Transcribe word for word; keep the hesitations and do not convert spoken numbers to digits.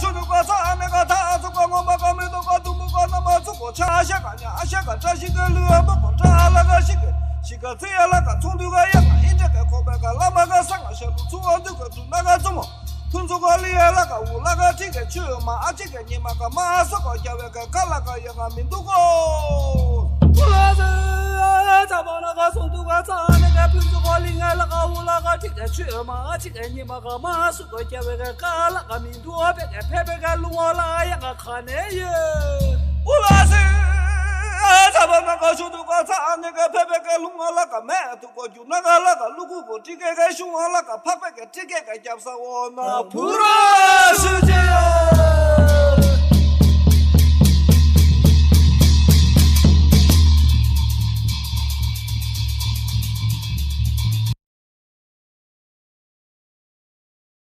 ཆུ་དུ་ག་ཚ་ཨ་ནེ་ག་ཐ་ཨ་ཚུ་ག་ངོ་མ་ག་མི་དུ་ག་དུ་མུ་ག་ན་མ་ཚུ་གོ་ཆ་ཨ་ཤ་ག་ཉ་ཨ་ཤ་ག་བཀྲ་ཤིས་ག་ལུ་ཨ་མོ་ག་བཀྲ་ཨ་ལ་ག་ཤི་ག་ཤི་ག་ཚི་ཨ་ལ་ག་ཚོང་དུ་ག་ཡ་ག་ཨིན་ཏྲ་ག་ཁོ་པ་ག་ལ་མ་ག་ས་ག་ཤ་ལུ་ཚུ་ཨ་དུ་ག་ཚུ་ན་ག་ཚུ་མོ། ཕུན་ཚོགས་ཀ་ལི་ཡ་ལ་ཀ་འུ་ལ་ཀ་ཁྲི་ཀ་ཆུ་མ་ཨ་ཅི་ཀ་ཉི་མ་ཀ་མ་ཨ་སོ་ཀ་རྒྱ་བའི་ཀ་ཀ་ལ་ཀ་ཡ་ཀ་མི་འདུག་གོ། འུ་ལ་སི་ཚ་བ་ན་ཀ་སོང་དུ་ཀ་ཚ་ནི་ཀ་ཕུན་ཚོགས་ཀ་ལི་ང་ལ་ཀ་འུ་ལ་ཀ་ཁྲི་ཀ་ཆུ་མ་ཨ་ཅི་ཀ་ཉི་མ་ཀ་མ་ཨ་སོ་ཀ་རྒྱ་བའི་ཀ་ཀ་ལ་ཀ་མི་འདུག་པེ་ཀ་ཕེ་པེ་ཀ་ལུང་བ་ལ་ཡ་ཀ་ཁ་ནེ་ཡོད། འུ་ལ་སི་ཚ་བ་ན་ཀ་སོང་དུ་ཀ་ཚ་ནི་ཀ་ཕེ་པེ་ཀ་ལུང་བ་ལ་ཀ་མེ་ཏུ་ཀོ་རྒྱུ་ན་ག་ལ་ག་ལུ་གུ་གུ་ཏི་ཀེ་ག་ཤུ་ང་ལ་ག་ཕག་པེ་ག་ཏི་ཀེ་ག་རྒྱབ་ས་འོ་ན་བུ་ར་ཤུ་ཅེ།